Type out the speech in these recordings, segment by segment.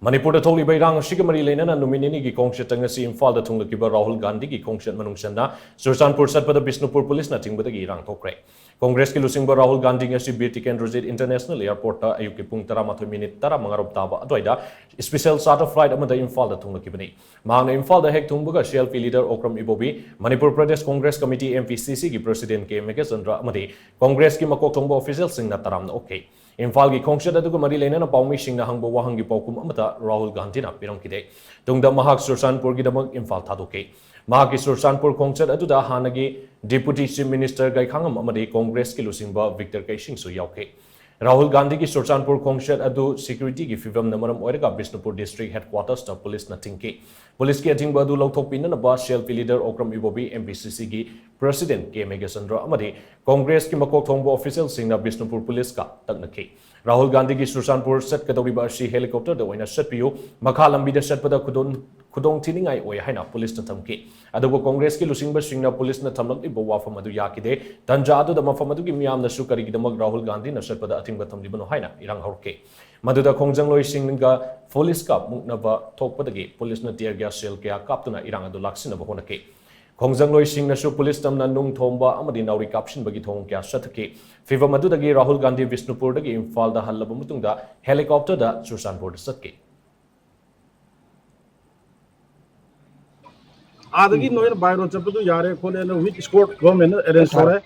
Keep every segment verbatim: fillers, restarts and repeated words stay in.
ꯃꯅꯤꯄꯨꯔꯗ ꯊꯣꯛꯂꯤꯕ ꯏꯔꯥꯡ ꯑꯁꯤꯒ ꯃꯔꯤ ꯂꯩꯅꯅ ꯅꯨꯃꯤꯠ ꯅꯤꯅꯤꯒꯤ ꯈꯣꯡꯆꯠꯇ ꯉꯁꯤ ꯏꯝꯐꯥꯜꯗ ꯊꯨꯡꯂꯈꯤꯕ ꯔꯥꯍꯨꯜ ꯒꯥꯟꯙꯤꯒꯤ ꯈꯣꯡꯆꯠ ꯃꯅꯨꯡ ꯆꯟꯅ ꯆꯨꯔꯆꯥꯟꯄꯨꯔ ꯆꯠꯄꯗ ꯕꯤꯁꯅꯨꯄꯨꯔ ꯄꯨꯂꯤꯁꯅ ꯊꯤꯡꯕꯗꯒꯤ ꯏꯔꯥꯡ ꯊꯣꯛꯈ꯭ꯔꯦ꯫ ꯀꯣꯡꯒ꯭ꯔꯦꯁꯀꯤ ꯂꯨꯆꯤꯡꯕ ꯔꯥꯍꯨꯜ ꯒꯥꯟꯙꯤ ꯉꯁꯤ ꯕꯤꯔ ꯇꯤꯀꯦꯟꯗ꯭ꯔꯖꯤꯠ ꯏꯟꯇꯔꯅꯦꯁꯅꯦꯜ ꯑꯦꯌꯔꯄꯣꯔꯠꯇ ꯑꯌꯨꯛꯀꯤ ꯄꯨꯡ ꯇꯔꯥꯃꯥꯊꯣꯏ ꯃꯤꯅꯤꯠ ꯇꯔꯥꯃꯉꯥꯔꯣꯝ ꯇꯥꯕ ꯑꯗꯨꯋꯥꯏꯗ ꯁ꯭ꯄꯦꯁꯦꯜ ꯆꯥꯔꯇꯔ ꯐ꯭ꯂꯥꯏꯠ ꯑꯃꯗ ꯏꯝꯐꯥꯜꯗ ꯊꯨꯡꯂꯛꯈꯤꯕꯅꯤ꯫ ꯃꯍꯥꯛꯅ ꯏꯝꯐꯥꯜꯗ ꯍꯦꯛ ꯊꯨꯡꯕꯒ C L P leader Okram Ibobi, Manipur Pradesh Congress committee, M P C ꯁꯤꯒꯤ ꯄ꯭ꯔꯁꯤꯗꯦꯟ ꯀꯦ ꯃꯦꯘꯆꯟꯗ꯭ꯔ ꯑꯃꯗꯤ ꯀꯣꯡꯒ꯭ꯔꯦꯁꯀꯤ ꯃꯀꯣꯛ ꯊꯣꯡꯕ ꯑꯣꯐꯤꯁꯤꯌꯦꯜꯁꯤꯡꯅ ꯇꯔꯥꯝꯅ ꯑꯣꯛꯈꯤ꯫ ꯏꯝꯐꯥꯜꯒꯤ ꯈꯣꯡꯆꯠ ꯑꯗꯨꯒ ꯃꯔꯤ ꯂꯩꯅꯅ ꯄꯥꯎꯃꯤꯁꯤꯡꯅ ꯍꯪꯕ ꯋꯥꯍꯪꯒꯤ ꯄꯥꯎꯈꯨꯝ ꯑꯃꯠꯇ ꯔꯥꯍꯨꯜ ꯒꯥꯟꯙꯤꯅ ꯄꯤꯔꯝꯈꯤꯗꯦ꯫ ꯇꯨꯡꯗ ꯃꯍꯥꯛ ꯆꯨꯔꯆꯥꯟꯄꯨꯔꯒꯤꯗꯃꯛ ꯏꯝꯐꯥꯜ ꯊꯥꯗꯣꯛꯈꯤ꯫ ꯃꯍꯥꯛꯀꯤ ꯆꯨꯔꯆꯥꯟꯄꯨꯔ ꯈꯣꯡꯆꯠ ꯑꯗꯨꯗ ꯍꯥꯟꯅꯒꯤ ꯗꯤꯄꯨꯇꯤ ꯆꯤꯐ ꯃꯤꯅꯤꯁꯇꯔ ꯒꯥꯏꯈꯥꯉꯝ ꯑꯃꯗꯤ ꯀꯣꯡꯒ꯭ꯔꯦꯁꯀꯤ ꯂꯨꯆꯤꯡꯕ ꯚꯤꯛꯇꯔ ꯀꯩꯁꯤꯡꯁꯨ ꯌꯥꯎꯈꯤ꯫ ꯔꯥꯍꯨꯜ ꯒꯥꯟꯙꯤꯒꯤ ꯆꯨꯔꯆꯥꯟꯄꯨꯔ ꯈꯣꯡꯆꯠ ꯑꯗꯨ ꯁꯦꯀ꯭ꯌꯨꯔꯤꯇꯤꯒꯤ ꯐꯤꯕꯝꯅ ꯃꯔꯝ ꯑꯣꯏꯔꯒ ꯕꯤꯁꯅꯨꯄꯨꯔ ꯗꯤꯁꯇ꯭ꯔꯤꯛ ꯍꯦꯗꯀ꯭ꯋꯥꯇꯔꯁꯇ ꯄꯨꯂꯤꯁꯅ ꯊꯤꯡꯈꯤ꯫ ꯄꯨꯂꯤꯁꯀꯤ ꯑꯊꯤꯡꯕ ꯑꯗꯨ ꯂꯧꯊꯣꯛꯄꯤꯅꯅꯕ C L P leader Okram Ibobi, M P C ꯁꯤꯒꯤ ꯄ꯭ꯔꯁꯤꯗꯦꯟ ꯀꯦ ꯃꯦꯘꯆꯟꯗ꯭ꯔ ꯑꯃꯗꯤ ꯀꯣꯡꯒ꯭ꯔꯦꯁꯀꯤ ꯃꯀꯣꯛ ꯊꯣꯡꯕ ꯑꯣꯐꯤꯁꯤꯌꯦꯜꯁꯤꯡꯅ ꯕꯤꯁꯅꯨꯄꯨꯔ ꯄꯨꯂꯤꯁꯀ ꯇꯛꯅꯈꯤ꯫ ꯔꯥꯍꯨꯜ ꯒꯥꯟꯙꯤꯒꯤ ꯆꯨꯔꯆꯥꯟꯄꯨꯔ ꯆꯠꯀꯗꯧꯔꯤꯕ ꯑꯁꯤ ꯍꯦꯂꯤꯀꯣꯞꯇꯔꯗ ꯑꯣꯏꯅ ꯆꯠꯄꯤꯌꯨ, ꯃꯈꯥ ꯂꯝꯕꯤꯗ ꯆꯠꯄꯗ ꯈꯨꯗꯣꯡ ꯈꯨꯗꯣꯡ ꯊꯤꯅꯤꯡꯉꯥꯏ ꯑꯣꯏ ꯍꯥꯏꯅ ꯄꯨꯂꯤꯁꯅ ꯊꯝꯈꯤ꯫ ꯑꯗꯨꯕꯨ ꯀꯣꯡꯒ꯭ꯔꯦꯁꯀꯤ ꯂꯨꯆꯤꯡꯕꯁꯤꯡꯅ ꯄꯨꯂꯤꯁꯅ ꯊꯝꯂꯛꯂꯤꯕ ꯋꯥꯐꯝ ꯑꯗꯨ ꯌꯥꯈꯤꯗꯦ꯫ ꯇꯟꯖꯥ ꯑꯗꯨꯗ ꯃꯐꯝ ꯑꯗꯨꯒꯤ ꯃꯤꯌꯥꯝꯅꯁꯨ ꯀꯔꯤꯒꯤꯗꯃꯛ ꯔꯥꯍꯨꯜ ꯒꯥꯟꯙꯤꯅ ꯆꯠꯄꯗ ꯑꯊꯤꯡꯕ ꯊꯝꯂꯤꯕꯅꯣ ꯍꯥꯏꯅ ꯏꯔꯥꯡ ꯍꯧꯔꯛꯈꯤ꯫ ꯃꯗꯨꯗ ꯈꯣꯡꯖꯪꯂꯣꯏꯁꯤꯡꯒ ꯄꯨꯂꯤꯁꯀ ꯃꯨꯛꯅꯕ ꯊꯣꯛꯄꯗꯒꯤ ꯄꯨꯂꯤꯁꯅ ꯇꯤꯌꯔ ꯒ꯭ꯌꯥꯁ ꯁꯦꯜ ꯀꯌꯥ ꯀꯥꯞꯇꯨꯅ ꯏꯔꯥꯡ ꯑꯗꯨ ꯂꯥꯛꯁꯤꯟꯅꯕ ꯍꯣꯠꯅꯈꯤ꯫ ꯈꯣꯡꯖꯪꯂꯣꯏꯁꯤꯡꯅꯁꯨ ꯄꯨꯂꯤꯁ ꯇꯝꯅ ꯅꯨꯡ ꯊꯣꯝꯕ ꯑꯃꯗꯤ ꯅꯥꯎꯔꯤ ꯀꯥꯞꯁꯤꯟꯕꯒꯤ ꯊꯧꯑꯣꯡ ꯀꯌꯥ ꯆꯠꯊꯈꯤ꯫ ꯐꯤꯚꯝ ꯑꯗꯨꯗꯒꯤ ꯔꯥꯍꯨꯜ ꯒꯥꯟꯙꯤ ꯕꯤꯁꯅꯨꯄꯨꯔꯗꯒꯤ ꯏꯝꯐꯥꯜꯗ ꯍꯜꯂꯕ ꯃꯇꯨꯡꯗ ꯍꯦꯂꯤꯀꯣꯞꯇꯔꯗ ꯆꯨꯔꯆꯥꯟꯄꯨꯔꯗ ꯆꯠꯈꯤ꯫ ꯑꯥꯗꯒꯤ ꯅꯣꯏꯅ ꯕꯥꯏ ꯔꯣꯗ ꯆꯠꯄꯗꯨ ꯌꯥꯔꯦ ꯈꯣꯠꯂꯦꯅ ꯋꯤꯠ ꯏꯁꯀꯣꯔꯠ ꯒꯣꯔꯃꯦꯟꯅ ꯑꯦꯔꯦꯟꯖ ꯇꯧꯔꯦ꯫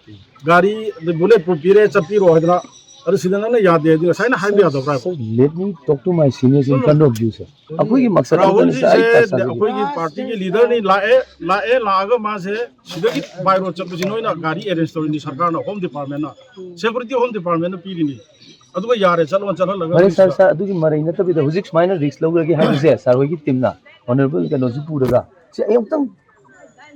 ꯒꯥꯔꯤ ꯕꯨꯂꯦꯠ ꯄ꯭ꯔꯨꯐ ꯄꯤꯔꯦ, ꯆꯠꯄꯤꯔꯣ ꯍꯥꯏꯗꯅ꯫ ꯑꯗꯨ ꯁꯤꯗ ꯅꯪꯅ ꯌꯥꯗꯦ ꯍꯥꯏꯗꯤ ꯉꯁꯥꯏꯅ ꯍꯥꯏꯕ ꯌꯥꯗꯕ꯭ꯔꯥ ꯍꯥꯏꯕ? Sir, let me talk to my seniors in front of you, sir. ꯑꯩꯈꯣꯏꯒꯤ ꯃꯛꯁꯗ ꯑꯗꯨꯗꯅ ꯔꯥꯍꯨꯜꯖꯤꯁꯦ ꯁꯥꯏ ꯇꯥꯁꯥ ꯑꯩꯈꯣꯏꯒꯤ ꯄꯥꯔꯇꯤꯒꯤ ꯂꯤꯗꯔꯅꯤ, ꯂꯥꯛꯑꯦ ꯂꯥꯛꯑꯦ ꯂꯥꯛꯑꯒ ꯃꯥꯁꯦ ꯁꯤꯗꯒꯤ ꯕꯥꯏ ꯔꯣꯗ ꯆꯠꯄꯁꯤ ꯅꯣꯏꯅ ꯒꯥꯔꯤ ꯑꯦꯔꯦꯟꯖ ꯇꯧꯔꯤꯅꯤ, ꯁꯔꯀꯥꯔꯅ, ꯍꯣꯝ ꯗꯤꯄꯥꯔꯠꯃꯦꯟꯅ, ꯁꯦꯀ꯭ꯌꯨꯔꯤꯇꯤ ꯍꯣꯝ ꯗꯤꯄꯥꯔꯠꯃꯦꯟꯅ ꯄꯤꯔꯤꯅꯤ꯫ ꯑꯗꯨꯒ ꯌꯥꯔꯦ, ꯆꯠꯂꯣ, ꯆꯠꯍꯜꯂꯒ ꯃꯔꯩ ꯁꯥꯔ ꯃꯤꯁꯤꯗ ꯁꯥꯔ ꯑꯗꯨꯒꯤ ꯃꯔꯩ ꯅꯠꯇꯕꯤꯗ ꯍꯧꯖꯤꯛ ꯁꯨꯃꯥꯏꯅ ꯔꯤꯛꯁ ꯂꯧꯔꯒꯦ ꯍꯥꯏꯕꯁꯦ ꯁꯥꯔ ꯍꯣꯏꯒꯤ ꯇꯤꯝꯅ ꯑꯣꯅꯔꯦꯕꯜ ꯀꯩꯅꯣꯁꯨ ꯄꯨꯔꯒ ꯁꯤ ꯑꯩ ꯑꯃꯨꯛꯇꯪ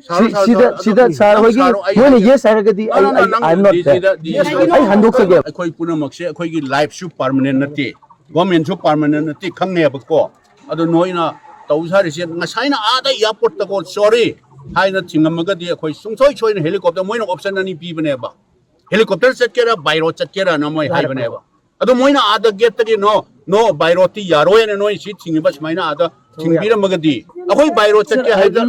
ꯁꯤ- ꯁꯤꯗ ꯁꯤꯗ ꯁꯥꯔ ꯍꯣꯏꯒꯤ ꯃꯣꯏꯅ ꯌꯦꯁ ꯍꯥꯏꯔꯒꯗꯤ ꯑꯩ ꯑꯩ ꯑꯥꯏ ꯑꯦꯝ ꯅꯣꯠ ꯗꯦꯠ ꯑꯩ ꯍꯟꯗꯣꯛꯆꯒꯦꯕ꯫ ꯑꯩꯈꯣꯏ ꯄꯨꯝꯅꯃꯛꯁꯦ ꯑꯩꯈꯣꯏꯒꯤ ꯂꯥꯏꯐꯁꯨ ꯄꯥꯔꯃꯅꯦꯟ ꯅꯠꯇꯦ, ꯒꯣꯔꯃꯦꯟꯁꯨ ꯄꯥꯔꯃꯅꯦꯟ ꯅꯠꯇꯦ, ꯈꯪꯉꯦꯕꯀꯣ꯫ ꯑꯗꯣ ꯅꯣꯏꯅ ꯇꯧ ꯁꯥꯔꯤꯁꯦ ꯉꯁꯥꯏꯅ ꯑꯥꯗ ꯑꯦꯌꯥꯔꯄꯣꯔꯠꯇꯀꯣ ꯁꯣꯔꯤ ꯍꯥꯏꯅ ꯊꯤꯡꯉꯝꯃꯒꯗꯤ ꯑꯩꯈꯣꯏ ꯁꯨꯡꯁꯣꯏ ꯁꯣꯏꯅ ꯍꯦꯂꯤꯀꯣꯞꯇꯔ, ꯃꯣꯏꯅ ꯑꯣꯞꯁꯟ ꯑꯅꯤ ꯄꯤꯕꯅꯦꯕ, ꯍꯦꯂꯤꯀꯣꯞꯇꯔ ꯆꯠꯀꯦꯔꯥ ꯕꯥꯏ ꯔꯣꯗ ꯆꯠꯀꯦꯔꯥꯅ ꯃꯣꯏ ꯍꯥꯏꯕꯅꯦꯕ꯫ ꯑꯗꯣ ꯃꯣꯏꯅ ꯑꯥꯗ ꯒꯦꯠꯇꯒꯤ ꯅꯣ No, by road ꯇꯤ ꯌꯥꯔꯣꯏꯅ ꯅꯣꯏ ꯁꯤ ꯊꯤꯡꯉꯤꯕ ꯁꯨꯃꯥꯏꯅ ꯑꯥꯗ ꯊꯤꯡꯕꯤꯔꯝꯃꯒꯗꯤ ꯑꯩꯈꯣꯏ by road ꯆꯠꯀꯦ ꯍꯥꯏꯗ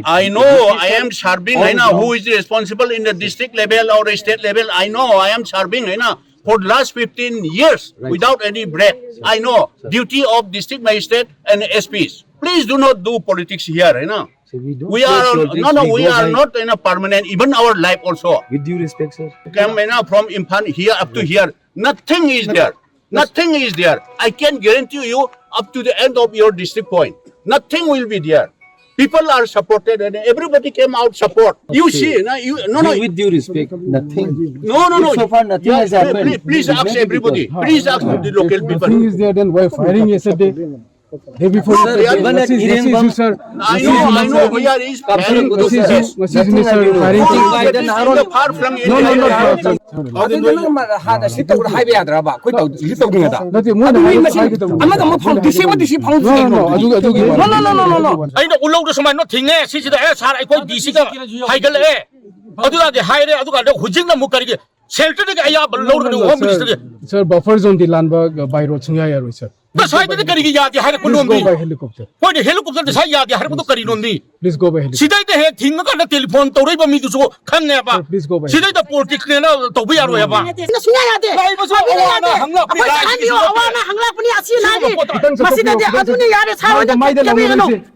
I know, I am serving ꯍꯥꯏꯅ who is responsible in the district level or state level. I know I am serving ꯍꯥꯏꯅ for the last fifteen years without any break. I know duty of district magistrate and S Ps. Please do not do politics here, you know. We are no, no, we are not in a permanent, even our life also. With due respect, sir. Come, you know, from Imphal here up to here, nothing is there. Nothing is there. I can guarantee you, up to the end of your district point, nothing will be there. People are supported and everybody came out support. You see, no, you, no, no. With due respect, nothing. No, no, no. So far, nothing has happened. Please, please ask everybody. Please ask the local people. Nothing is there, then why firing yesterday? Day before yesterday, even at Irengam, sir. I know, I know, we are is firing. This is, this is Mister Firing. This is far from any other. ꯑꯗꯨ ꯅꯪ ꯍꯥꯟꯅ ꯁꯤ ꯇꯧꯔ ꯍꯥꯏꯕ ꯌꯥꯗ꯭ꯔꯕ? ꯑꯩꯈꯣꯏ ꯇꯧ-, ꯁꯤ ꯇꯧꯗ꯭ꯔꯤꯉꯩꯗ? ꯅꯠꯇꯦ, ꯃꯣꯏꯅ ꯑꯗꯨ ꯃꯤ ꯍꯥꯏꯒꯗꯕ ꯃꯁꯤꯡ ꯇꯧꯗ꯭ꯔꯤꯉꯩꯗ꯫ ꯑꯃꯗ ꯑꯃꯨꯛ ꯐꯥꯎ ꯗꯤ ꯁꯤ ꯑꯃ ꯗꯤ ꯁꯤ ꯐꯥꯎ No, no, no, ꯑꯗꯨꯒꯤ, ꯑꯗꯨꯒꯤ No, no, no, no, no, no. ꯑꯩꯅ ꯎꯂꯧꯗ ꯁꯨꯃꯥꯏꯅ ꯊꯤꯡꯉꯦ, ꯁꯤꯁꯤꯗ, "ꯑꯦ, ꯁꯥꯔ, ꯑꯩꯈꯣꯏ ꯗꯤ ꯁꯤꯒ ꯍꯥꯏꯒꯠꯂꯛꯑꯦ, ꯑꯗꯨ ꯌꯥꯗꯦ" ꯍꯥꯏꯔꯦ꯫ ꯑꯗꯨꯀꯥꯟꯗ ꯍꯧꯖꯤꯛꯅ ꯑꯃꯨꯛ ꯀꯔꯤꯒꯤ ꯁꯦꯟꯇꯔꯗꯒꯤ ꯑꯌꯥꯕ ꯂꯧꯔꯒꯅꯤ ꯍꯣꯝ ꯃꯤꯅꯤꯁꯇꯔꯒꯤ? Sir, buffer zone ꯗꯤ ꯂꯥꯟꯕ by road ꯁꯨꯡꯌꯥ ꯌꯥꯔꯣꯏ, sir. ꯉꯁꯥꯏꯗꯒꯤ ꯀꯔꯤꯒꯤ ꯌꯥꯗꯦ ꯍꯥꯏꯔꯛꯄ Please ꯅꯣꯝꯗꯤ? Go by helicopter. ꯍꯣꯏꯅꯦ, helicopter ꯗꯤ ꯁꯥꯏ ꯌꯥꯗꯦ ꯍꯥꯏꯔꯛꯄꯗꯣ ꯀꯔꯤ ꯅꯣꯝꯗꯤ? Please go by helicopter. ꯁꯤꯗꯩꯗ ꯍꯦꯛ ꯊꯤꯡꯉꯀꯥꯟꯗ ꯇꯦꯂꯤꯐꯣꯟ ꯇꯧꯔꯛꯏꯕ ꯃꯤꯗꯨꯁꯨ ꯈꯪꯉꯦꯕ꯫ Sir, please go by helicopter. ꯁꯤꯗꯩꯗ politics ꯅꯦꯅ ꯇꯧꯕ ꯌꯥꯔꯣꯏ ꯍꯥꯏꯕ꯫ ꯁꯤꯅ ꯁꯨꯡꯌꯥ ꯌꯥꯗꯦ꯫ ꯂꯥꯛꯏꯕꯁꯨ ꯑꯩꯈꯣꯏ ꯑꯋꯥ ꯑꯅꯥ ꯌꯥꯗꯦ꯫ ꯍꯪꯂꯛꯄꯅꯤ, ꯑꯩꯈꯣꯏ ꯂꯥꯛꯏꯕꯁꯨ ꯍꯥꯏꯕꯤꯌꯣ, ꯅꯠꯇꯦ꯫ ꯑꯋꯥ ꯑꯅꯥ ꯍꯪꯂꯛꯄꯅꯤ, ꯑꯁꯤ ꯁꯤꯒꯨꯝꯕ ꯅꯥꯒꯤ꯫ ꯄꯣꯠꯇꯣ ꯈꯤꯇꯪ ꯃꯁꯤꯗꯗꯤ ꯆꯠꯊꯣꯛꯄꯤꯌꯣ, ꯈꯤꯇꯪ ꯑꯗꯨꯅ ꯌꯥꯔꯦ, ꯁꯥꯔ ꯍꯣꯏꯗ ꯃꯥꯏꯗ ꯀꯩꯝꯇ ꯂꯪꯅꯔꯤꯁꯦ꯫ ꯌꯥꯔꯅꯨ꯫